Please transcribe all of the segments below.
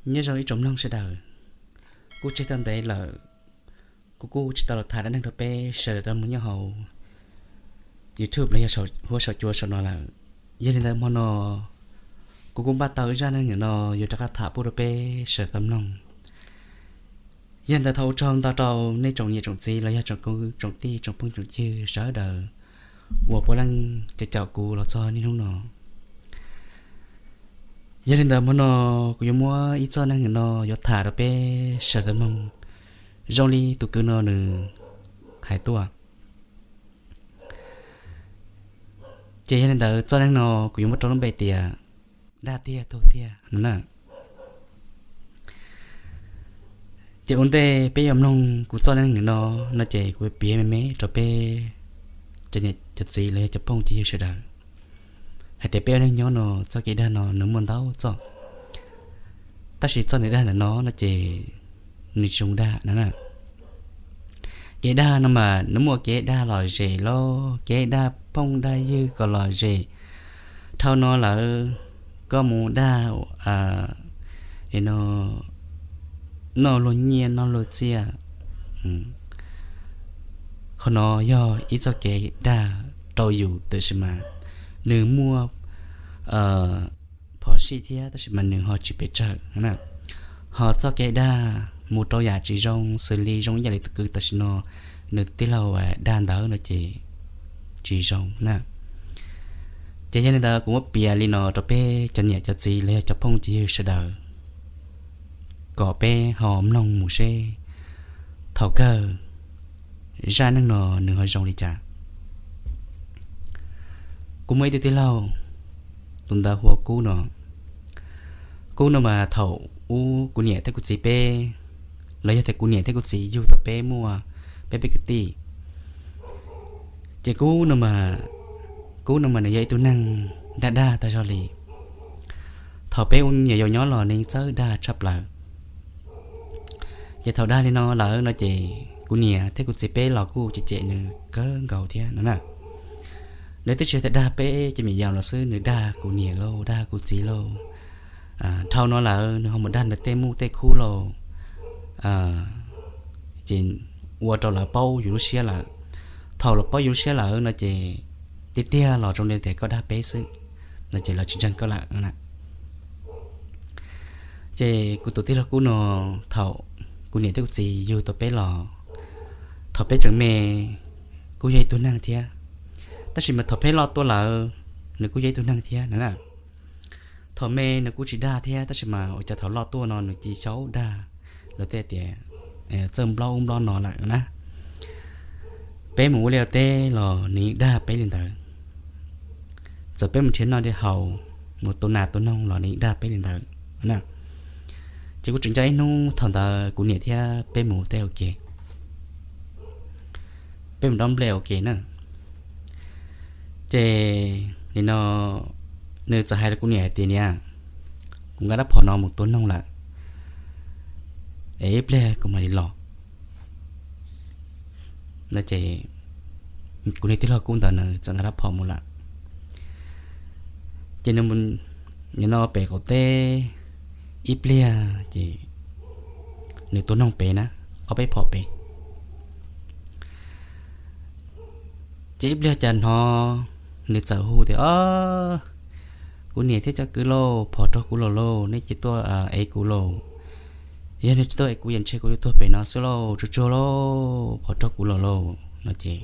Nyob zoo ib tsoom mloog sawv daws, kuj tseg tau ntev lawm, kuv kuj tsis tau los tham dab neeg rau peb sawv daws tau mloog nyob hauv YouTube los yog huab saum cua saum no lawm. Yog li ntawd hmo no kuv kuj npaj tau ib zaj neej neeg no yuav rov qab tham pub rau peb sawv daws tau mloog. Yog li ntawd thov ua tsaug ntau rau nej tsoom niam tsoom txiv los yog tsoom kwv tsoom tij tsoom phooj tsoom ywg sawv daws uas puav leej caum kuv los txog niaj hnub no. Yog li ntawd hmo no kuv yuav muab ib txoj neej neeg no yuav tham rau peb sawv daws tau mloog zoo li tus kwv no nws hais tuaj. Ces yog li ntawd txoj neej neeg no kuv yuav muab rau lub npe tias Daj Tiag Tuag Tiag no na. Ces ua ntej peb yuav mloog kuv txoj neej neeg no, no ces kuv yuav piav me me rau peb cov niam cov txiv los yog cov phooj cov ywg sawv daws hais tias peb ua neej nyob no txoj kev dag no nws muaj ntau txoj, tab sis txoj nws dag ntawm no no ces nws tsis zoo dag no na. Kev dag no mas nws muaj kev dag lom zem los kev dag phooj dag ywg kom lom zem. Dhau no lawm koj mus dag no, noj luag nyiaj noj luag txiaj. Qhov no yog ib txoj kev dag rau yus tab sis mas nws muaj phom sij thiab tab sis mas nws ho tsis pes tsawg. Ho txoj kev dag mus rau yam tsis zoo xws li zoo ib yam li tus kwv tam sim no nws tij laug dag ntawd no ces tsis zoo na. Ces yog li ntawd kuv muab piav li no rau peb cov niam cov txiv los yog cov phooj cov ywg sawv daws kom peb ho mloog mus seb thaum kawg zaj neej no nws ho zoo li cas. Kuv muaj ib tug tij laug, tus ntawd hu ua Kub no. Kub no mas thaum ub kuv niam thiab kuv txiv peb, los yog tias kuv niam thiab kuv txiv yug tau peb muaj peb peb kwv tij, ces Kub no mas, Kub no mas nws yog ib tug neeg dag dag tag zog li. Thaum peb ua me nyuam yaus nyob los nws txawj dag tshaj plaws. Ces thaum dag li no lawm no ces kuv niam thiab kuv txiv peb los kuj cem cem nws kawg nkaus thiab no na. Nws twb tsis yog tias dag peb cov me nyuam yaus los xwb, nws dag kuv niam lauj, dag kuv txiv lauj. Dhau no lawm nws ho mus dag nws tej muj tej khub lauj. Ces ua rau lawv paub yus lub siab lawm. Thaum lawv paub yus lub siab lawm no ces tiag tiag los zoo li tias koj dag peb xwb no ces lawv tsis ntseeg koj lawm. Ces kuv tus tij laug Kub no, thaum kuv niam thiab kuv txiv yug tau peb los, thaum peb tseem me kuj yog ib tug neeg thiab, tab sis mas thaum peb loj tuaj lawm nws kuj yog ib tug neeg thiab no na. Thaum me nws kuj tsis dag thiab tab sis mas ua cas thaum loj tuaj no nws cia li xyaum dag lawv tej tias txawj nplob ub nplob no lawm na. Peb mus ua liaj ua teb los nws dag peb li ntawd. Txawm peb mus nrhiav noj nrhiav haus, mus tua nas tua noog los nws dag peb li ntawd na. Ces kuj tseem nco ib hnub thaum ntawd kuv niam thiab peb mus ua teb ua ke, peb mus dob nplej ua ke na. Ces nim no nws txawm hais rau kuv niam hais tias, niam, kuv nqa rab phom no mus tua noog lawm, es ib pliag kuv mam li los. No ces kuv niag tij laug Kub ntawd nws txawm nqa rab phom mus lawm. Ces nws nim no pem qaum teb ib pliag ces nws tua noog pem na, ob peb phom pem. Ces ib pliag cas hnov nws txawm hu tias, o, kuv niam thiab cov kwv lauj, phom raug kuv los lauj, nej cia tuaj ev kuv lauj. Yog nej tsis tuaj ev kuv yeej ntshe kuv yuav tuag pem no xwb lauj, tsuag tsuag lauj, phom raug kuv los lauj no ces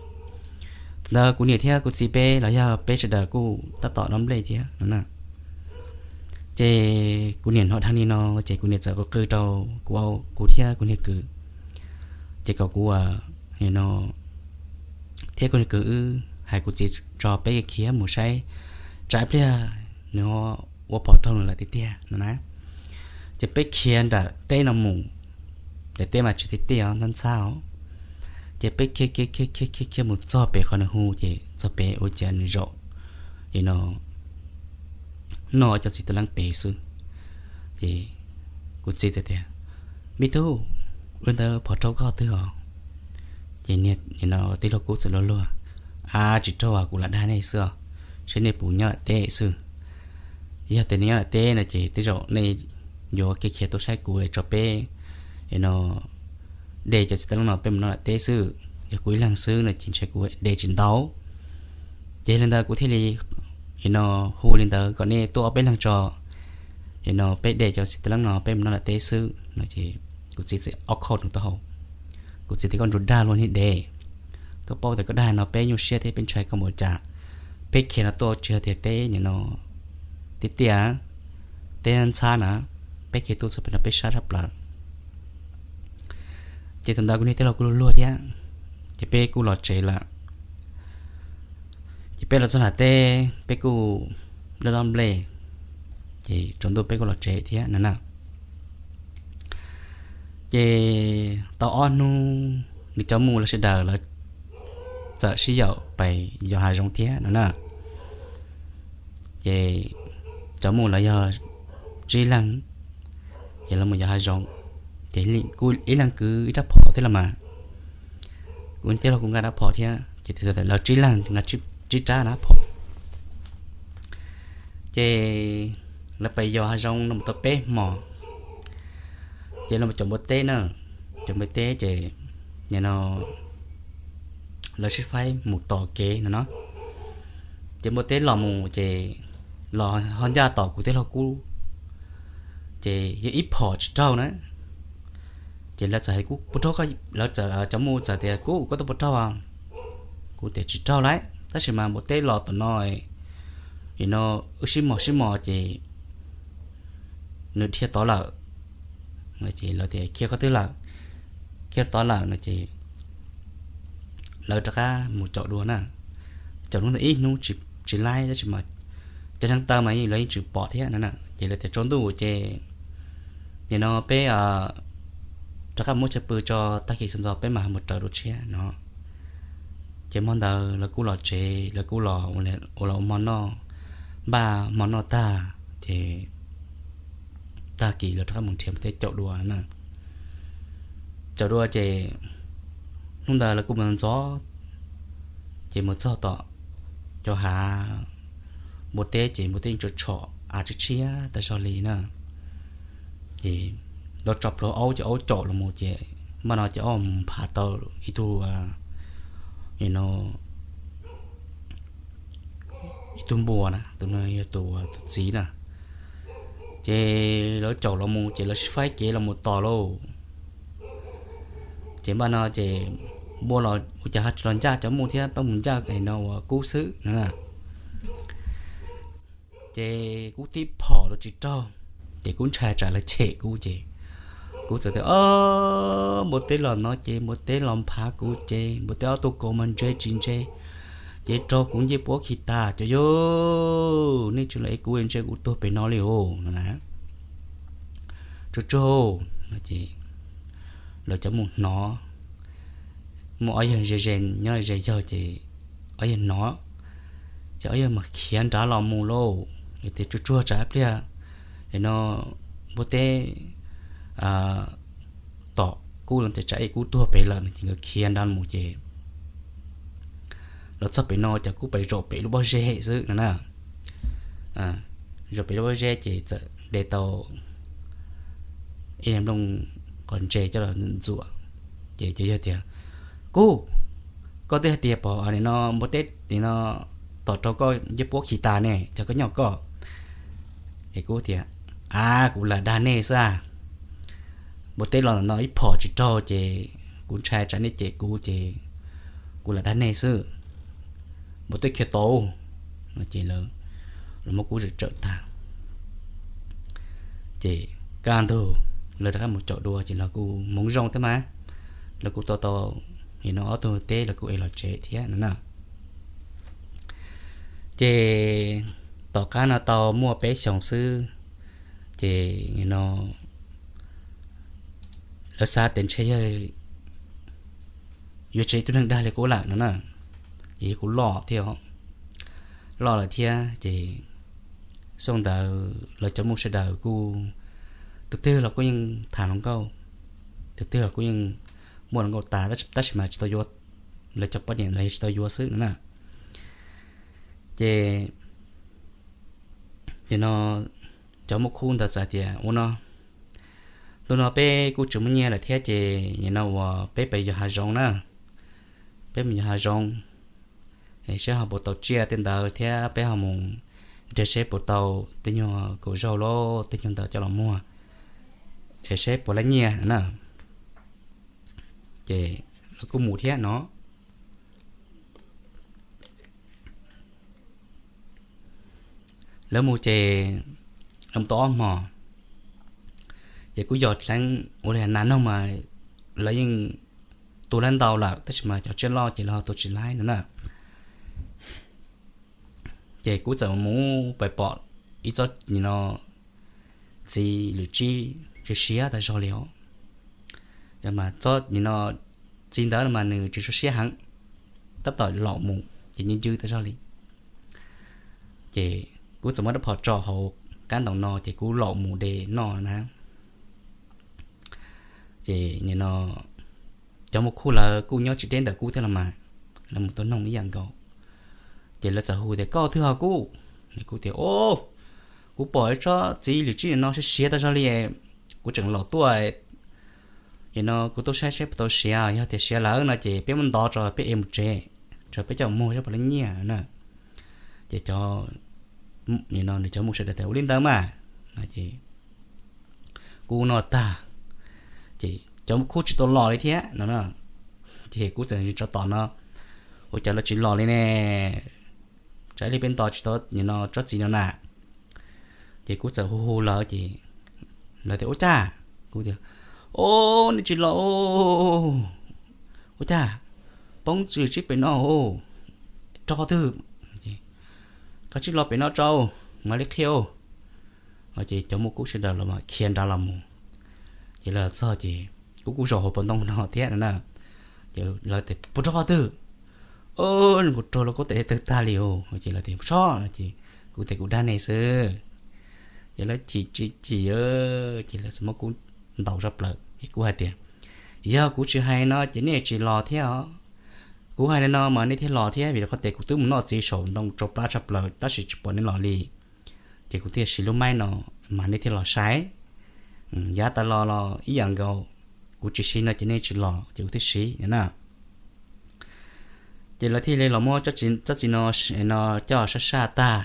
thaum ntawd kuv niam thiab kuv txiv peb los yog peb sawv daws kuj tab tom dob nplej thiab no na. Ces kuv niam hnov dheev li no ces kuv niam txawm qw qw rau kuv, kuv thiab kuv niag kwv, ces kom kuv no thiab kuv niag kwv wb hais kuv txiv tso peb khiav mus saib, tsam ib pliag nws ua phom raug nws lawm tiag tiag no na. Ces peb khiav nram teb no mus, nram teb mas tsis tiaj tiaj os, ntxhab ntxhab os. Ces peb khiav khiav khiav khiav khiav khiav mus txog pem qhov nws hu ces txog pem ua cas nws zaum li no noj cov txiv tau leeb pem xwb. Ces kuv txiv txawm tias, me tub, ua li ntawd phom raug koj twg os? Ces nim no tij laug Kub txawm luag luag, ab, tsis raug, kuv lam dag nej xwb os, saib nej puas nyob nram teb xwb. Yog tias nej nyob nram teb no ces tej zaum nej yuav khiav tuaj saib kuv tso peb no de cov txiv tab laj no peb mus noj nram teb xwb. Yog kuv ib leeg xwb no ces ntshe kuv de tsis ntau. Ces li ntawd kuv thiaj li no hu li ntawd kom nej tuaj ob peb leeg tso, no peb de cov txiv tab laj no peb mus noj nram teb xwb no ces kuv txiv txawm ob qho nws taub hau. Kuv txiv tias koj ntsuag dag luag niag dev, koj paub tias koj dag no peb nyuaj siab thiab peb ntshai koj mus cas. Peb khiav no tuaj tsis yog tias teb no tiaj tiaj, teb ntxhab na, peb khiav tuaj txog pem no peb sab tshaj plaws. Ces thaum ntawd kuv niag tij laug kuj luag luag thiab, ces peb kuj los tsev lawm. Ces peb los txog nram teb peb kuj dob dob nplej, ces tsaus ntuj peb kuj los tsev thiab no na. Ces tau ob hnub nws cov muj lawv sawv daws lawv txawm sib yaum pais yos hav zoov thiab no na. Ces cov muj lawv yog tsib leeg, ces lawv mus yos hav zoov, ces kuv ib leeg kwv ib rab phom thiab los mas, kuv thiab los kuv nqa rab phom thiab ces lawv tsib leeg nqa tsib rab rab phom. Ces lawv pais yos hav zoov no mus tau peb hmos, ces lawv mus caum npua teb na, caum npua teb ces nim no lawv sib faib mus tos kev no no. Ces npua teb los mus ces los ho ncaj tom kuv tij laug kub, ces yog ib phom tsis raug na. Ces lawv txawm hais kuv puas raug, lawv txawm cov muj txawm tias kuv koj tuaj puas raug? Kuv tias tsis raug lawm tab sis mas npua teb los tom no, nim no wb sib mos sib mos ces nws dhia tod lawm. Ces lawv tias khiav qhov twg lawm, khiav tod lawm no ces lawv rov qab mus caum dua na. Caum hnub ntawd ib hnub tsis laib tab sis mas cov neeg taw mas lawv yeej tseem pom thiab no na. Ces lawv tias tsaus ntuj ces nim no peb rov qab muab chaw pw tso, tag kis sawv ntxov peb mam mus raws dua tshiab no. Ces hmo ntawd lawv kuj los tsev, lawv kuj los ua, los ua hmo noj, npaj hmo noj tag ces tag kis lawv rov qab mus nrhiav npua teb caum dua na. Caum dua ces hnub ntawd lawv kuj mus ntxov, ces mus txog tom cov hav npua teb ces npua teb yeej tsaus tshom av tshiab tshiab tas zog li na. Ces lawv tso plhuav aub ces aub caum los mus ces npaj no ces aub mus nphav tau ib tug, no ib tug npua na, tus no yog tus, tus txiv na. Ces lawv caum los mus ces lawv sib faib kev los mus tos lauj. Ces npaj no ces npua los ua cas ho tsis los ncaj cov muj thiab, pab mus ncaj no ua kub xwb no na. Ces kub tib phom los tsis raug, ces kub ntshai tsam lawv cem kuv ces kuv txawm tias, o, npua teb los no ces npua teb los nphav kuv ces npua teb ob tug kaus mas ntse tsis ntse, ces raug kuv ncej puab khi tas cov yawg, nej tsis los ev kuv ntse kuv tuag pem no li os no na. Tsuag tsuag no ces lawv cov muj hnov, muaj ob yawg ze ze nyob ze yawg ces ob yawg hnov, ces ob yawg mas khiav nrad los mus lauj. Tias tsuag tsuag tsam ib pliag no npua teb tom kub no tias tsam ib kub tuag pem lawm no ces nkawd khiav nrad mus ces los txog pem no ces kub pais zaum pem lub pob zeb xwb no na. Zaum pem lub pob zeb ces txawm de tau ib nplooj qos ntses coj los ntxuam. Ces cov yawg tias, kub, koj twb hais tias pom no npua teb no tom raug koj ncej puab khi tas ne, cas koj nyob koj? Es kub tias, a, kuv lam dag nej xwb. Npua teb los ntawm no ib phom tsis raug ces kuv ntshai tsam nej cem kuv ces kuv lam dag nej xwb. Npua teb khiav tau no ces lawv muab kub tsawm tsawm tag. Ces kaj ntug lawv rov qab mus caum dua ces lawv kuj hmoov zoo thiab mas, lawv kuj tau tau nim no ob tug teb lawv kuj ev los tsev thiab no na. Ces tom qab no tau muaj peb xyoos xwb, ces nim no lawv xav tias ntshe yog yuav tsis ib tug neeg dag li kuv lawm no na, ces yog kuv loj thiab, loj lawm thiab ces xyoo ntawd lawv cov muj sawv daws kuj tus twg los kuj yeej tham hluas nkauj, tus twg los kuj yeej muaj hluas nkauj tas, tab sis mas tsis tau yuav, lawv cov poj niam los tsis tau yuav xwb no na. Ces nim no cov muaj khub ntawd txawm tias ua no, Ntu no peb kuj tsis muaj nyiaj lawm thiab ces nim no uas peb pem yos hav zoov na, peb mus yos hav zoov es seb ho puas tau tsiaj tej ntawd thiab peb ho mus nrhiav seb puas tau tej nyuag kaum zaug los tej nyuag ntawd coj los muag es seb puas lab nyiaj na. Ces lawv kuj mus thiab no. Lawv mus ces lawv mus tau ob hmos, ces kuj yog dheev ua li nas noog mas lawv yeej tua lab ntau lawm tab sis mas cov tsiaj loj ces lawv ho tua tsis laib no na. Ces kuv txawm mus pais pom ib tsob nim no txiv lwm tsib siav siav tas zog li os. Mas tsob nim no txiv ntawd mas nws tsis tso siab heev, tab tom laum mus ces ncw ncw tas zog li. Ces kuv txawm muab rab phom tso hauv kab ntaum no ces kuv laum mus de noj na. Ces nim no cov muaj khuj lawv kuj nyob tsis deb ntawm kuv thiab los mas, lawv mus tua noog ib yam nkaus. Ces lawv txawm hu tias koj twg ho kuj? Kuv tias o, kuv pom ib tsob txiv lwm tsib no siav siav tas zog li, kuv tseem laum tuaj, nim no kuv tuaj saib saib puas tau siav, yog tias siav lawm no ces peb muab ntov tso peb ev mus tsev, tso peb coj muag saib puas lab nyiaj na. Ces cov, nim no nws cov muaj sawv daws tias ua li ntawd mas, no ces kuv noj tag, ces cov muaj khuj tsis tau los li thiab no. Ces kuv txawm tso tom no, ua cas lawv tsis los li ne? Tsam ib pliag peb nto tsis tau nim no tsob txiv no na. Ces kuv txawm hu hu lawv ces lawv tias ua cas, kuv tias o, nej tsis los, ua cas poob txwm tsib pem no, rau qhov twg? Koj tsij los pem no tso, mam li qhia. Ces cov muaj khuj sawv daws los khiav nrad los mus. Ces lawv txog ces kuv kuj zaum hauv paus ntoo no thiab no na. Ces lawv tias puas raug qhov twg? Kuv raug los kuv tes twg tag li os. Ces lawv tias sob no ces kuv tias kuv dag nej xwb. Ces lawv chim tsis chim, ces lawv txawm muab kuv ntaus sab plaws es kuv hais tias yog kuv tsis hais no ces nej tsis los thiab os. Kuv hais li no mas nej thiaj los thiab vim rau qhov tias kuv twb mus noj txiv saum ntoo tsau plab sab plaws tab sis tsis pom nej los li. Ces kuv thiaj siv lub maib no mas nej thiaj los saib. Yav tas los los ib yam nkaus, kuv tsis siv no ces nej tsis los ces kuv thiaj siv na. Ces lawv thiaj li los muab tsob txiv no, no coj sab sab tag,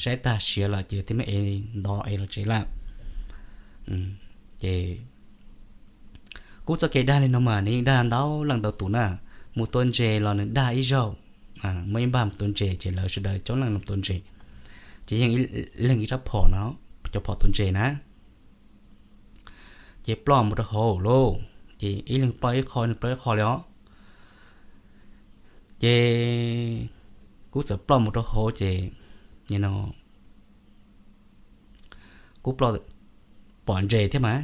saib tag siav lawm ces lawv thiaj muab ev ntov ev los tsev lawm. Ces kuv txoj kev dag li no mas nws yeej dag ntau leej ntau tus na. Mus tua ntses los nws dag ib zaug, muaj ib npag mus tua ntses ces lawv sawv daws coob leej mus tua ntses, ces yeej ib leeg ib rab phom no, cov phom tua ntses na. Ces ploj mus rau hauv lauj, ces ib leeg ploj ib qho, ib leeg ploj ib qho li os. Ces kuv txawm ploj mus rau hauv ces no kuv ploj pom ntses thiab mas,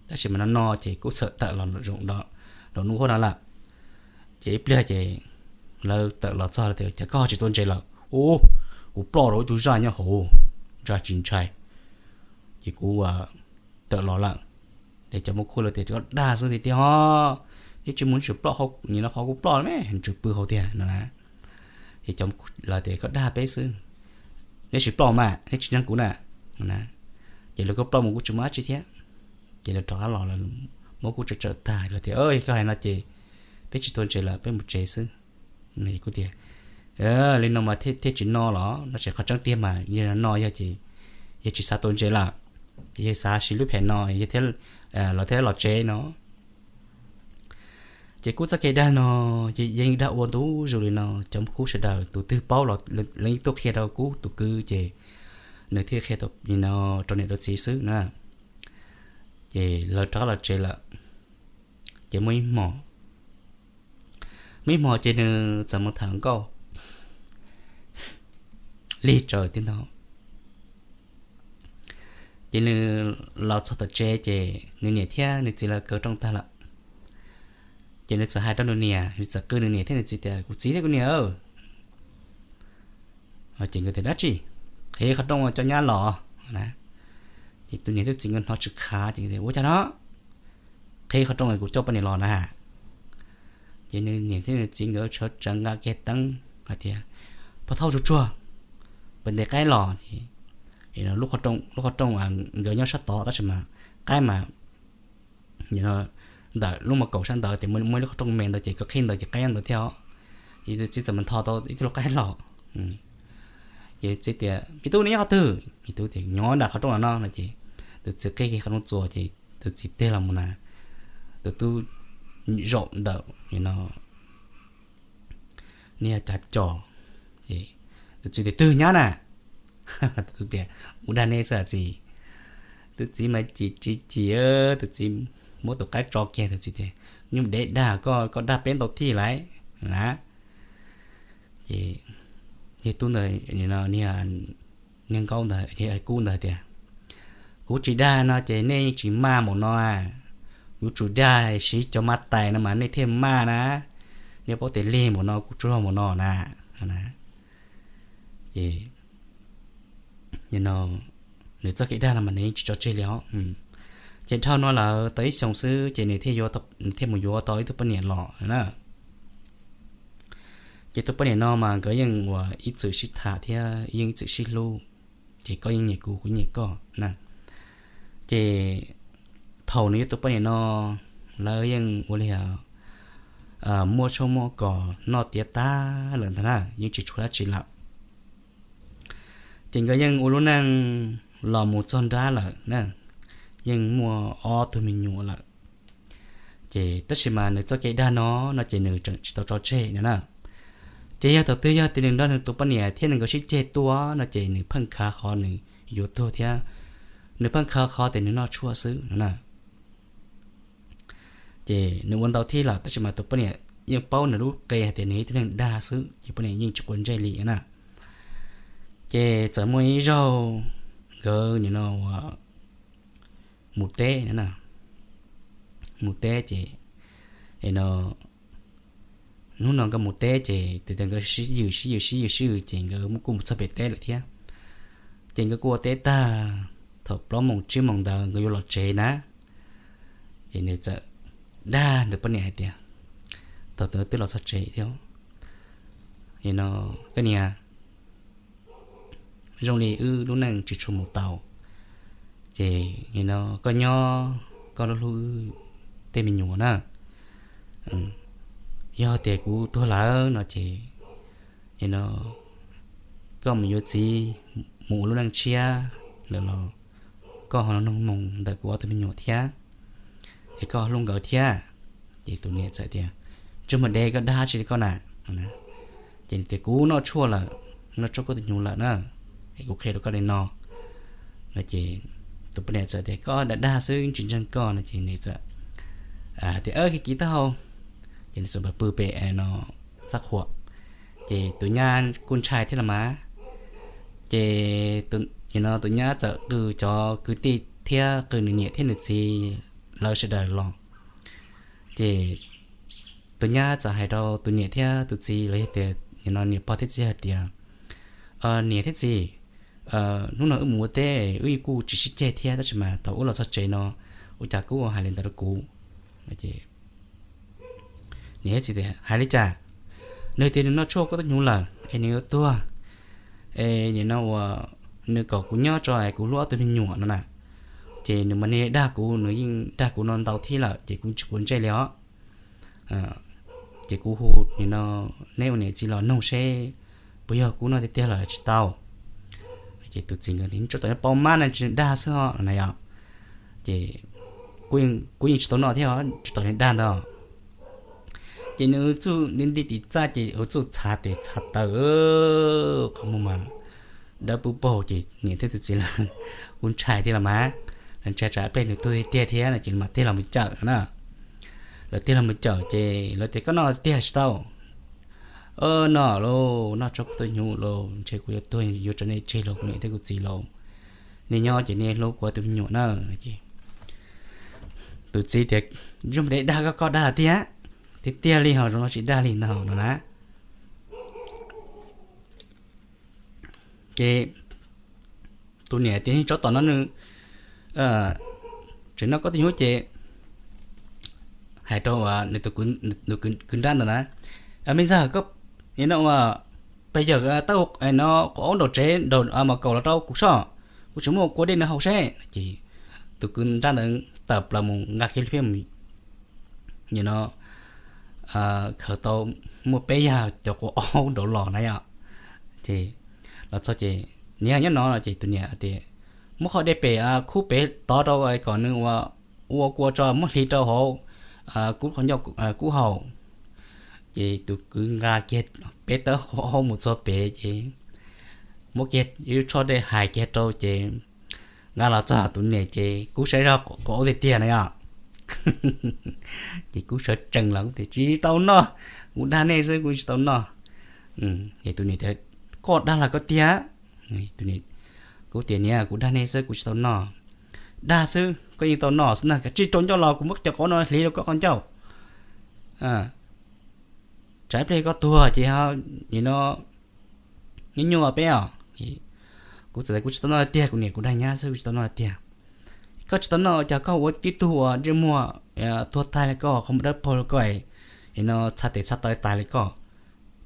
tab sis mas no no ces kuv txawm tawm los zaum nraum nub huab no lawm. Ces ib pliag ces lawv tawm los txog lawv tias cas koj tsis tua ntses lawm? Ub, kuv ploj rau ib tug zaj nyob hauv, zaj tsis ntshai. Ces kuv tawm los lawm. Ces cov muaj khuj lawv tias koj dag xwb tiag tiag os, neb tsis mus neb tsis ploj, nim no qhov kuv ploj me ntsws pw hauv tiag no na. Ces cov lawv tias koj dag peb xwb, neb tsis ploj mas neb tsis nrog kuv na. Ces lawv kuj ploj mus kuj tsis muaj dab tsi thiab. Ces lawv rov qab los, muab kuv tsawm tsawm tag lawv tias koj hais no ces peb tsis tua ntses lawm, peb mus tsev xwb. Kuv tias li no mas thiaj tsis no los no, ces qhov tseeb tiag mas yog no yog ces yog tsis xav tua ntses lawm, ces yog xav siv lub phem no los thiaj los tsev no. Ces kuv txoj kev dag no yeej dag ua ntu zus li no, cov muaj khuj sawv daws tus twg paub los lawv yeej tuaj qhia rau kuv tus kwv, ces nws thiaj qhia rau niam rau txiv xwb na. Ces lawv rov qab los tsev lawm. Ces muaj ib hmo, muaj ib hmo ces nws txawm mus tham hluas nkauj lig tsaws tib nto. Ces nws los txog tom tsev ces nws niam thiab nws txiv lawv kaw rooj tag lawm. Ces nws txawm hais rau nws niam, nws txawm qw nws niam thiab nws txiv tias kuv txiv thiab kuv niam, ces nkawd tias dab tsi? Qhib qhov rooj coj nyab los na. Ces tus niam thiab txiv nkawd hnov tsis khav ces ua cas no, qhib qhov rooj kuv coj poj niam los na. Ces nws niam thiab nws txiv nkawd sawv tsees nqa kiag teeb hais tias pov thauj tsuag tsuag, pem ntes qaib los. Lub qhov rooj nkawd nyob sab tod tab sis mas qaib mas ntawm lub mos kaum sab ntawd ces muaj ib lub qhov rooj me ntawd ces koj qhib ntawd ces qaib nyob ntawd thiab os. Ces tus txiv txawm mus ntho tau ib tug lau qaib los. Ces txiv tias, Me tub, neb nyob qhov twg? Ces tub tias, Nyob nram qhov rooj los no no. Ces tus txiv qhib qhov rooj txuas ces tus txiv tig los mus na, tus tub zaum ntawm no niag cav cos. Ces tus txiv tias, Twg nyab na? Tus tub tias, Ua dag neb xwb txiv. Tus txiv mas chim tsis chim, tus txiv muab tus qaib tso kiag, tus txiv tias, Nyuj dev dag, koj koj dag peb ntau thij lawm na. Ces niag tub ntawd, niag nkaub ntawd, kub ntawd tias, Kuv tsis dag no ces nej yeej tsis maj npaum no. Kuv tsuas dag siv cov maj tais no mas nej thiaj maj na. Nej paub tias lig npaum no kuv tsuas luag npaum no na. Ces nws txoj kev dag no mas nws yeej tsis tso tseg li os. Ces dhau no lawm tau ib xyoos xwb ces nws thiaj mus yuav tau ib tug poj niam los na. Ces tus poj niam no mas nkawd yeej ua ib txwm sib tham thiab yeej ib txwm sib hlub, ces koj yeej nyiam kuv, kuv nyiam koj na. Ces thaum nws yuav tus poj niam no, lawv yeej ua li muaj tshoob muaj kos noj tiav tag lawm ntag na, yeej tsis tshuav dab tsi lawm. Ces nkawd yeej ua lub neej los mus txog nrab lawm na, yeej muaj ob tug me nyuam lawm. Ces tab sis mas nws txoj kev dag no no ces nws tseem tsis tau tso tseg no na. Ces yog thaum twg yog tias nws nrog nws tus poj niam thiab nws nkawd sib ceg tuaj no ces nws pheej khav qhov nws yuav tuag thiab nws pheej khav qhov tias nws noj tshuaj xwb no na. Ces nws ua ntau thib lawm tab sis mas tus poj niam yeej paub nws lub qe hais tias nws yog ib tug neeg dag xwb ces poj niam yeej tsis quav ntsej li na. Ces txawm muaj ib zaug nkawd nim no mus teb no na, mus teb ces no, hnub no nkawd mus teb ces tes tes nkawd sib yws sib yws sib yws sib yws ces nkawd kuj mus txog pem teb lawm thiab. Ces nkawd kuj ua teb tag, thaum plaub moos tsib moos ntawd nkawd yuav los tsev na. Ces nws txawm dag nws poj niam hais tias, thaum twb los txog tsev thiab, no, koj niam, zoo li wb lub neej tsis tshua mus tau, ces no koj nyob koj hlub hlub wb tej me nyuam na. Yog tias kuv tuag lawm no ces no koj mus yuav txiv, mus ua lub neej tshiab lawm los koj ho nug moo ntawm kuv ob tug me nyuam thiab, es koj hlub nkawd thiab. Ces tus niam txawm tias, Ntsej muag dev, koj dag tsi li koj na? Ces nws tias, Kuv noj tshuaj lawm, noj tshuaj koj tus hnyuv lawm na, es kuv qhia rau koj li no. No ces tus poj niam txawm tias, Koj dag dag xwb tsis ntseeg koj no ces nws txawm tias, Kiv kiv taub hau. Ces nws txawm pw pem no txaj qhua, ces tus nyab kuj ntshai thiab los mas. Ces no tus nyab txawm qw cov kwv tij thiab qw nws niam thiab nws txiv lawv sawv daws los. Ces tus nyab txawm hais rau tus niam thiab tus txiv los yog tias no niam pog thiab txiv hais tias, Niam thiab txiv, hnub no wb mus ua teb wb kuj tsis sib ceg thiab tab sis mas thaum wb los txog tsev no ua cas kuj hais li ntawd rau kuv? Niam thiab txiv tias, Hais li cas? Nws tias nws noj tshuaj koj tus hnyuv lawm es nws yuav tuag, es nim no uas nws kom kuv nyob tso es kuv hlub ob tug me nyuam no na. Ces nws mas niaj dag kuv, nws yeej dag kuv no ntau thib lawm ces kuv tsis quav ntsej li os. Ces kuv hu nim no neb ua niam txiv los nug seb puas yog kuv noj tiag tiag los tsis tau. Ces tus txiv nkawd tias, Tsov tom nyob pab mab no tsis dag xwb os no na yom. Ces kuv yeej tsis tau noj thiab, tsov tom nws dag ntawd. Ces nws txuj nti nti tim txaj ces ua txuj txhav tes txhav taw, qhov muag mas dawb pub paug ces niam thiab tus txiv lawv kuj ntshai thiab los mas, lawv ntshai tsam pliag nws tuag tiag tiag thiab no ces mam tig los mus cawm na. Lawv tig los mus cawm ces lawv tias, Koj noj tiag tsis tau? Noj lauj, noj tshuaj koj tus hnyuv lauj, ntshe kuv yuav tuag yuav tso nej tseg lauj, kuv niam thiab kuv txiv lauj. Nej nyob ces nej hlub kuv tus me nyuam na. Ces tus txiv tias, Zoo dev dag koj, koj dag tiag, tiag tiag li ho zoo no tsis dag li ntag no na. Ces tus niam tias, Tsov tom no nws tseem noj koj tus hnyuv ces hais rau nws tus kwv nrab ntawd na, Me ntxawg, koj nim no ua pes yawg tab no quav aub nraum tsev nraum mos kaum los rau kuv soj, kuv tseem muab ua kua dej nws haus seb. Ces tus kwv nrab ntawd tawm plaws mus nqa kiag li peb mus, nim no khaws tau muaj peb yag cov quav aub nraud los na yom. Ces los txog ces niam nyob no ces tus niam tias, muab qhov dej pem khub pem tod rau kom nws ua, ua kua tso muab hliv rau hauv kub qhov ncauj kub haus. Ces tus kwv nqa kiag peb tawb quav aub mus txog pem ces muab kiag ib lub tsho dej hais kiag rau ces nqa los txog tus niam ces kub saib zog quav aub tiag tiag na yom. Ces kub sawv tsees los tias, tsis tau noj, kuv dag nej xwb kuv tsis tau noj. Es tus niam tias, koj dag los koj tiag? Kuv tias, niam kuv dag nej xwb kuv tsis tau noj. Dag xwb koj yeej tau noj xwb na, kav tsij rau ncauj los kuv muab cov quav no hliv rau koj qhov ncauj. Tsam ib pliag koj tuag ces nim no nyuaj nyuaj peb os. Kuv txawm tias kuv tsis tau noj tiag, kuv niam kuv dag nyab xwb kuv tsis tau noj tiag. Koj tsis tau noj cas koj ua tib tug uas ntsej muag tuag tag li koj, qhov muag dawb paug li koj, nim no txha tes txha taw tas li koj,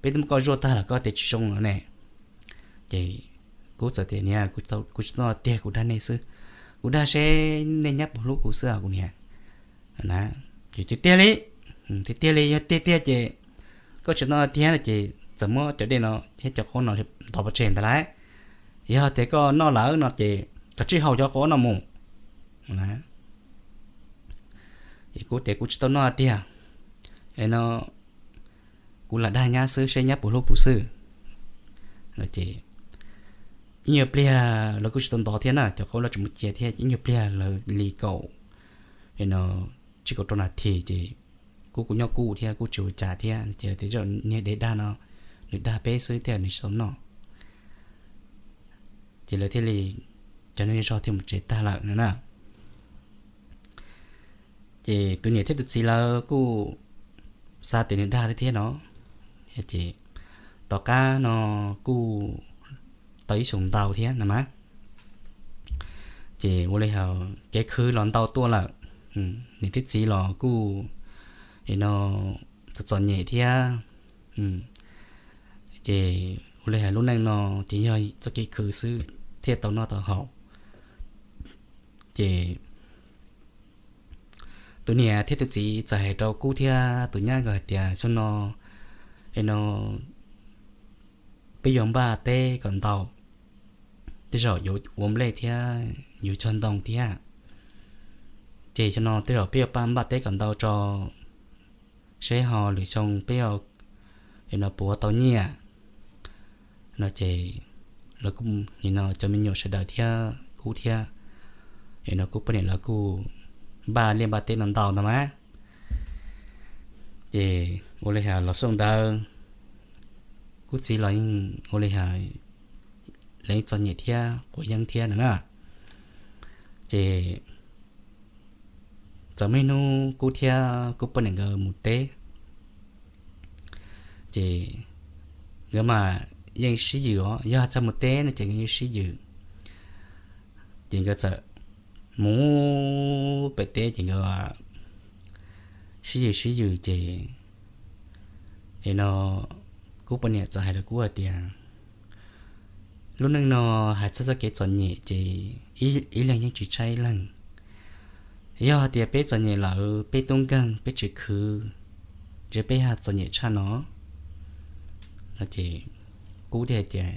peb twb muab koj zuaj tag los koj tias tsis zoo lawm ne. Ces kuv txawm tias niam, kuv tsis tau noj tiag, kuv dag nej xwb, kuv dag seb nej nyab puas hlub kuv xwb os kuv niam. Na, ces tiag tiag li, tiag tiag li, yog tiag tiag ces koj tsis tau noj tiag no ces txawm muab cov dej no thiab cov quav no ntov pov tseg ntawd lauj. Yog tias koj noj lawm no ces koj tsij haus cov quav no mus. Na, ces kuv tias kuv tsis tau noj tiag, no kuv lam dag nyab xwb seb nyab puas hlub kuv xwb. Ces ib nyuag pliag lawv kuj tsis tau ntov thiab na, cov quav lawv tseem mus cia thiab, ib nyuag pliag lawv li kaum, no, tsib kaum rau nas this ces kuv kuj nyob kuj thiab kuj tsis ua cas thiab, ces lawv tias niag dev dag no nws dag peb xwb thiab nws tsis tau noj. Ces lawv thiaj li, cov neeg zej zog thiaj mus tsev tag lawm no na. Ces tus niam thiab tus txiv lawv kuj xav tias nws dag thiab no. Ces tom qab no kuj tau ib xyoos ntau thiab no mas, ces ua li hais kev khwv los ntau tuaj lawm. Niam thiab txiv los kuj, no, txom txom nyem thiab. Ces ua li hais lub neej no ces yog txoj kev khwv xwb thiaj tau noj tau haus. Ces tus niam thiab tus txiv txawm hais rau kuv thiab tus nyab nkawd hais tias xyoo no, no, peb yuav npaj teb kom ntau, tej zaum yuav ua nplej thiab yuav cog ntoo thiab. Ces xyoo no tej zaum peb yuav npaj teb kom ntau tso, seb ho lwm xyoo peb, no, puas ua tau nyiaj no. Ces lawv kuj, no, cov me nyuam sawv daws thiab kuv thiab, no, kuv poj niam lawv kuj npaj liaj npaj teb no ntau ntau mas. Ces ua li hais los xyoo ntawd kuv txiv los yeej ua li hais lawv yeej txom nyem thiab quav yeeb thiab no na. Ces txawm muaj ib hnub kuv thiab kuv poj niam nkawd mus teb, ces nkawd mas yeej sib yws os, yog txog mus teb no ces nkawd yeej sib yws. Ces nkawd txawm mus pem teb ces nkawd sib yws sib yws ces, no, kuv poj niam txawm hais rau kuv hais tias lub neej no hais txog txoj kev txom nyem ces ib leeg yeej tsis tshaib ib leeg. Yog hais tias peb txom nyem lawm peb tub nkeeg peb tsis khwv, ntshe peb yog txom nyem tshaj no. Ces kuv thiaj tias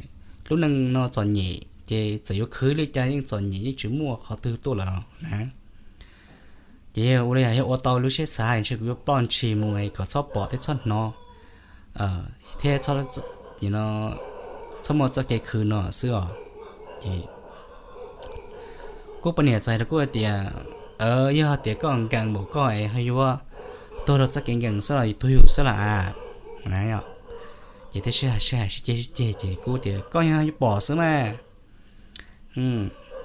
lub neej no txom nyem ces txawm yuav khwv li cas yeej txom nyem, yeej tsis muaj qhov twg tuaj lawm na. Ces yog ua li yog ua tau lub siab xav ntshe kuv yuav ploj ntshis mus kom txhob pom thiab txhob hnov thiab txhob muaj txoj kev khwv no xwb os. Ces kuv poj niam txawm hais rau kuv hais tias, yog tias koj nkees npaum koj es ho yuav tuag rau txoj kev nkees xwb los yus tuag yus xwb las a, na. Ces thiaj sib hais sib hais sib ceg sib ceg ces kuv tias koj yog yuav pom xwb mas,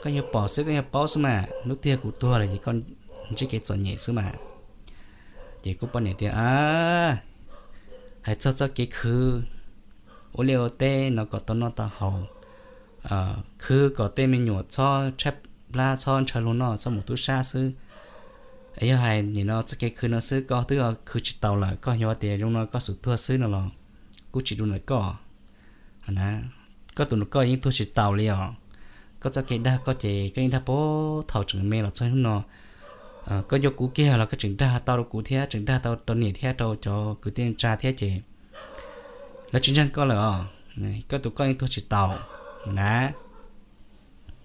koj yuav pom xwb koj yuav paub xwb mas, hnub twg kuv tuag lawm ces koj ntsib kev txom nyem xwb mas. Ces kuv poj niam tias, hais txog txoj kev khwv ua liaj ua teb no kom tau noj tau haus, khwv kom tej me nyuam txhob tshaib plab txhob ntshaw luag noj txhob mus tub sab xwb. Yog hais nim no txoj kev khwv no xwb koj twb khwv tsis taus lawm, koj xyov tias zoo no koj xub tuag xwb no los kuj tsis dua ntawm koj na. Koj tus ntawm koj yeej tuag tsis taus li os. Koj txoj kev dag koj ces koj yeej dag puag thaum tseem me los txog hnub no, Koj yuav kuv kiag los koj tseem dag tau rau kuv thiab, tseem dag tau rau niam thiab rau cov kwv tij neej tsa thiab ces lawv tsis ntseeg koj lawm os. Koj tus koj yeej tuag tsis tau na.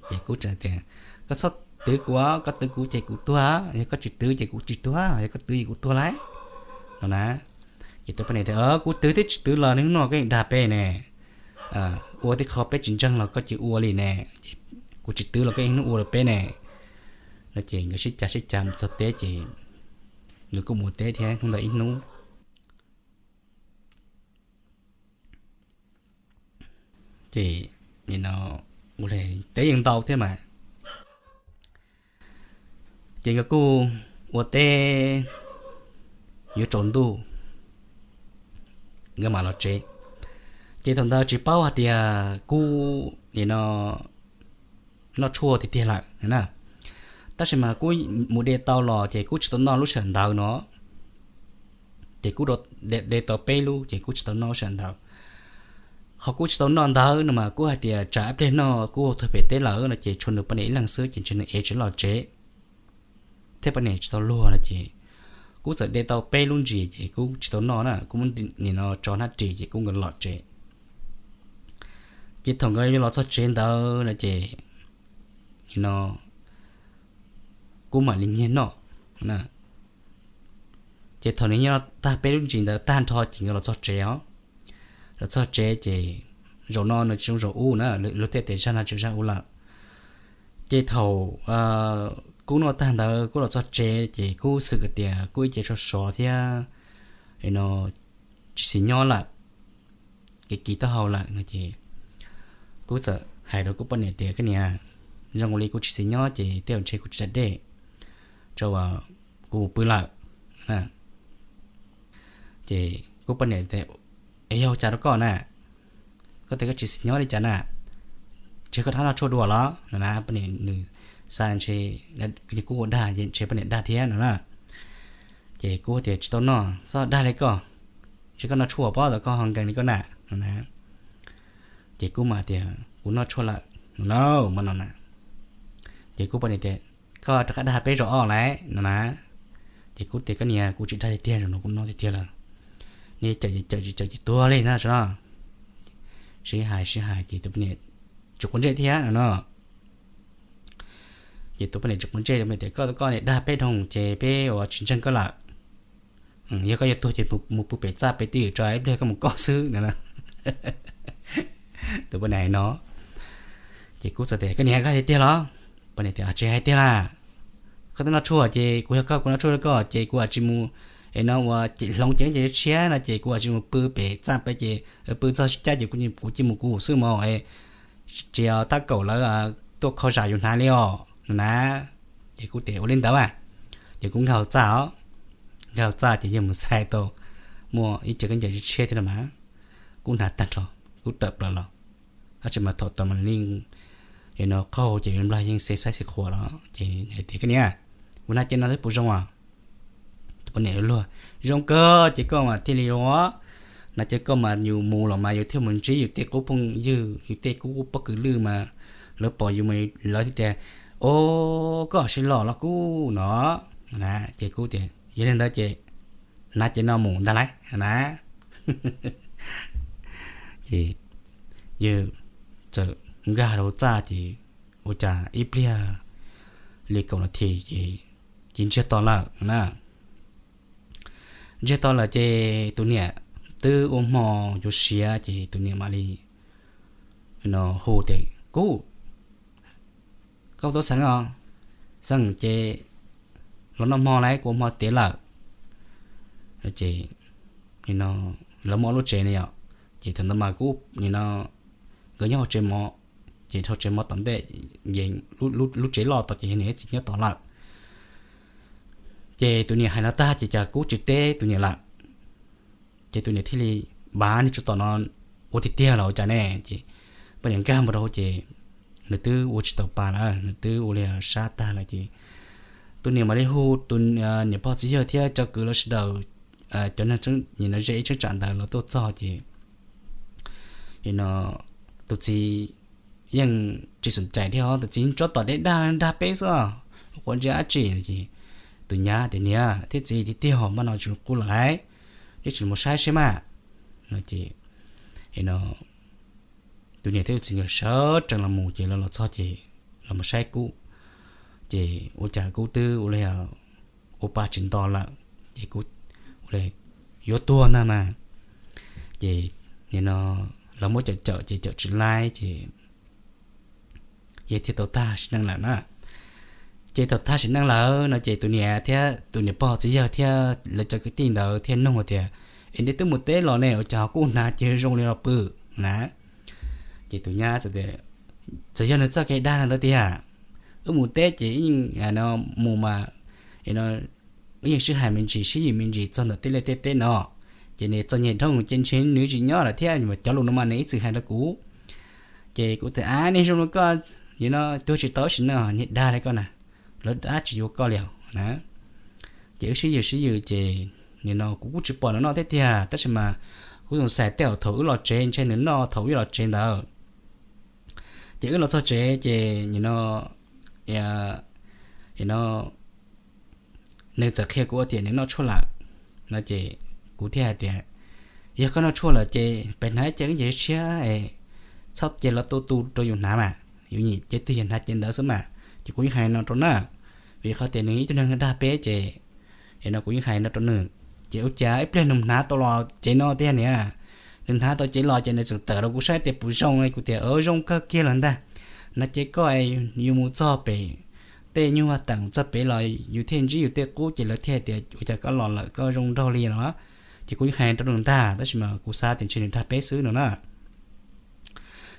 Ces kuv txawm tias, koj txhob twv kuv, koj twv kuv ces kuv tuag, yog koj tsis twv ces kuv tsis tuag, yog koj twv ces kuv tuag lauj no na. Ces tus poj niam tias, kuv twv thiab tsis twv los hnub no koj yeej dag peb ne, ua tej qho peb tsis ntseeg los koj cia ua li ne, kuv tsis twv los koj yeej hnub ua rau peb ne. No ces nkawd sib cav sib cav mus txog teb ces nkawd kuj mus teb thiab hnub ntawd ib hnub. Ces ua li teb yeej ntau thiab mas, ces nkawd kuj ua teb yuav tsaus ntuj nkawd mam los tsev. Ces thaum ntawd tsis paub hais tias kuv nim no noj tshuaj tiag tiag lawm na, tab sis mas kuv mus de tau los ces kuv tsis tau noj lub sij hawm ntawd no. Ces kuv de tau peb lub ces kuv tsis tau noj lub sij hawm ntawd. Qhov kuv tsis tau noj ntawd no mas kuv hais tias tsam ib pliag no kuv tuag pem teb lawm no ces tshuav nws poj niam ib leeg xwb ces ntshe nws ev tsis los tsev thiab poj niam tsis tau luag no ces kuv txawm de tau peb lub ntsis ces kuv tsis tau noj na, kuv muab nim no tso hnab ris ces kuv nkawd los tsev. Ces thaum nkawd yuav los txog tsev ntawd no ces nim no kuv mam li nyiag noj. Ces thaum nws nyiag tag peb lub ntsis ntawd tag nrho ces nkawd los txog tsev os. Los txog tsev ces zaum no nws tsis zoo zaum ub na, luag thiaj tias zaj no tsis zaj ub lawm. Ces thaum kuv noj tag ntawd kuv los txog tsev ces kuj xwm tias kuj ib ce sov sov thiab no tsis xis nyob lawm, kev kis taub hau lawm no ces kuv txawm hais rau kuv poj niam tias, koj niam, zoo li kuv tsis xis nyob ces tej zaum ntshe kuv tsis da dej rau, kuv mus pw lawm. Ces kuv poj niam tias, es yog ua cas rau koj na, koj tias koj tsis xis nyob li cas na, ntshe koj rov qab noj tshuaj dua los no na. Poj niam nws xav ntshe kuv ua dag ntshe poj niam dag thiab no na. Ces kuv tias tsis tau noj, txhob dag li koj, ntshe koj noj tshuaj pob tau koj ho nkees li koj na no na. Ces kuv mas tias kuv noj tshuaj lawm no na, mas no na. Ces kuv poj niam tias, koj rov qab dag peb zaum ob lawm no na. Ces kuv tias, koj niam, kuv tsis dag tiag tiag, zaum no kuv noj tiag tiag lawm. Nej cawm ces cawm, tsis cawm ces tuag li na no. Sib hais sib hais ces tus poj niam tsis quav ntsej thiab no no. Ces tus poj niam tsis quav ntsej, tus poj niam tias, koj, koj niam dag peb dhau ces peb ua tsis ntseeg koj lawm. Yog koj yuav tuag ces mus pw pem txaj pem twj ywm tso ib pliag koj mus koj xwb no. Tus poj niam hais no. Ces kuv txawm tias, koj niam, koj hais tiag los? Poj niam tias, tsis hais tiag las, koj twb noj tshuaj ces kuv yog koj, kuv noj tshuaj rau koj ces kuv tsis mus, es no ua hloov cev ces tshiab no ces kuv tsis mus pw pem txaj pem ces pw txog sib cab ces kuv cia mus kuv xwb mas, tsis tab kaum lawv tuaj kho zam yus hnav li os no na. Ces kuv tias ua li ntawd mas, ces kuv nkag hauv txaj os, nkag hauv txaj ces yog mus xais tau muaj ib co khaub ncaws tshiab thiab no mas, kuv hnav tag nrho, kuv tawm plaws los. Tab sis mas thaum tod mas yeej, no qaug ces nplag yeej xeb xaib xeb qhuas los ces hais tias, koj niam, kuv hnav cev no thiab puas zoo os? Tus poj niam luag, zoo kawg ces koj mas thiaj li zoo os. Hnav cev koj mas yus mus los mas yus thiaj mus ntsib yus tej qub phooj ywg, yus tej qub pob kws lwj mas lawv pom yus mas lawv thiaj tias, o, koj siv los los kuj no. Ces kuv tias yog li ntawd ces hnav cev no mus ntag lauj na. Ces yawg txawm nkag rau txaj ces ua cas ib pliag li kaum nas this ces cia ntsiag to lawm na. Ntsiag to lawm ces tus niam twb ua hmo yuav siav ces tus niam mam li no hu tias, kub, koj tuaj xeeb os, xeeb ces los noj hmo lauj, kuv ua hmo tiav lawm. Ces lawv muaj ob lub tsev ne yom, ces thaum ntawd mas kuv nim no nkawd nyob hauv tsev mov, ces dhau tsev mov tom ntej, lub tsev loj tod ces yog niam txiv nyob tod lawm. Ces tus niam hais no tag ces cas kuv tsis teb tus niam lawm. Ces tus niam thiaj li, npab, nej tsov tom no ua tiag tiag los ua cas ne? Ces poj niam nkag npau rau hauv ces nws twb ua tsis tau pa lawm, nws twb ua li sab tag lawm ces tus niam mam li hu tus niam pog txiv yawg thiab cov kwv lawv sawv daws, cov neeg nim no ze ib cheeb tsam ntawd los tuaj txog ces no tus txiv yeej tsis xom cais thiab, tus txiv tsov tom deb dag dag peb xwb, quav ntsej dab tsi no ces tus nyab tias, Niam thiab txiv, tiag tiag ho npaj no tsis qub lawm lauj, neb tseem mus saib seb mas. No ces no tus niam thiab tus txiv nkawd sawv tsees los mus ces lawv los txog ces los mus saib Kub, ces ua cas Kub twb ua li ua pa tsis nto lawm, ces Kub ua li yuav tuag ntag mas. Ces nim no lawv muab cawm cawm ces cawm tsis laib ces yog thiaj tau tag sim neej lawm na. Ces thaum tag sim neej lawm no ces tus niam thiab tus niam pog txiv yawg thiab lawv cov kwv tij ntawd thiaj nug tias, Es neb twb mus teb los ne, ua cas ho kuj hnav ces zoo li los pw na? Ces tus nyab tias, Txawm yog nws txoj kev dag no ntawd tiag, wb mus teb ces mus mas wb yeej sib hais me ntsis sib ywm me ntsis txog ntawm tej liaj tej teb no, ces nws txom nyem dhau ces ntshe nws tsis nyob lawm thiab, cov lus no mas nws ib txwm hais rau kuv. Ces kuv tias, Ab, niag zoo li koj, nim no tuag tsis tau sim neej, niag dag li koj na, lawv dab tsis yuav koj li na. Ces wb sib ywm sib ywm ces nim no kuv kuj tsis pom nws noj thiab tiag, tab sis mas kuv xav xav tej zaum thaum wb los tsev ntshe nws noj thaum wb los tsev ntawd. Ces wb los txog tsev ces nim no, nim no nws txawm qhia kuv tias nws noj tshuaj lawm no ces kuv thiaj hais tias, Yog koj noj tshuaj lawm ces peb hnav ib ce khaub ncaws tshiab, txhob cia los tu tu rau yus hnav mas, yus nyiam ce twg yus hnav ce ntawd xwb mas. Ces kuv yeej hais no rau na, vim qhov tias nws ib tug neeg dag peb ces no kuv yeej hais no rau nws. Ces ua cas ib pliag nws hnav tau los cev no tiag niam, nws hnav tau cev los ces nws txawm tawm rau kuv saib tias puas zoo, kuv tias, Zoo kawg kiag lawm ntag, hnav cev koj, yus mus txog pem tej nyuag vaj teem txog pem los yus thiaj ntsib yus tej qub ces lawv thiaj tias ua cas koj los lawm koj zoo nraug li no. Ces kuv yeej hais rau nws ntag tab sis mas kuv xav tias ntshe nws dag peb xwb no na.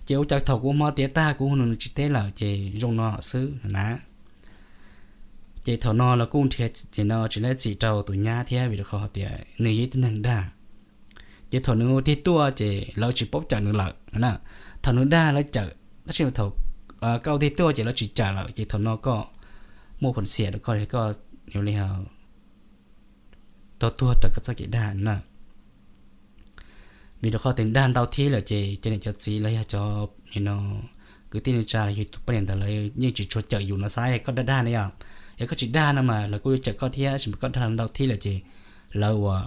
Ces ua cas thaum kuv hmo tiav tag kuv hu nws tsis teb lawm ces zoo no xwb na. Ces thaum no lawv kuj nrhiav no tsis leej txim rau tus nyab thiab vim rau qhov tias nws yog ib tug neeg dag. Ces thaum nws tig tuaj ces lawv tsis paub cawm nws lawm na. Thaum nws dag lawv cawm, tab sis thaum koj tig tuaj ces lawv tsis cawm lawm ces thaum no koj muaj phoom xiam rau koj li koj li tau tuag raws koj txoj kev dag na. Vim rau qhov tias dag ntau thib lawm ces cov niam cov txiv los yog cov no kwv tij neej tsa los yog tus poj niam ntawd lawv yeej tsis tshua cawm yus no xav, koj dag dag na yog, yog koj tsis dag no mas lawv kuj yuav cawm koj thiab, tab sis mas koj dag ntau thib lawm ces lawv ua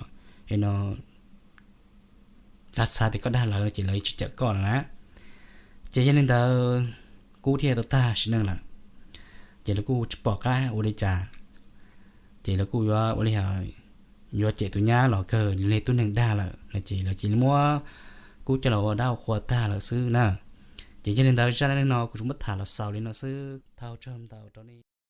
no lawv xav tias koj dag lawv ces lawv tsis cawm koj no na. Ces yog li ntawd kuv thiaj tau tag sim neej lawm. Ces lawv kuj tsis pom qab ua li cas, ces lawv kuj yuav ua li yuav cem tus nyab los kawg li tub neeg dag lawm no ces lawv cia li muab kuv coj los ua dab ua qhua tag lawm xwb na. Ces yog li ntawd zaj dab neeg no kuv tsuas muab tham los xaus li no xwb, thov ua tsaug ntau rau nej.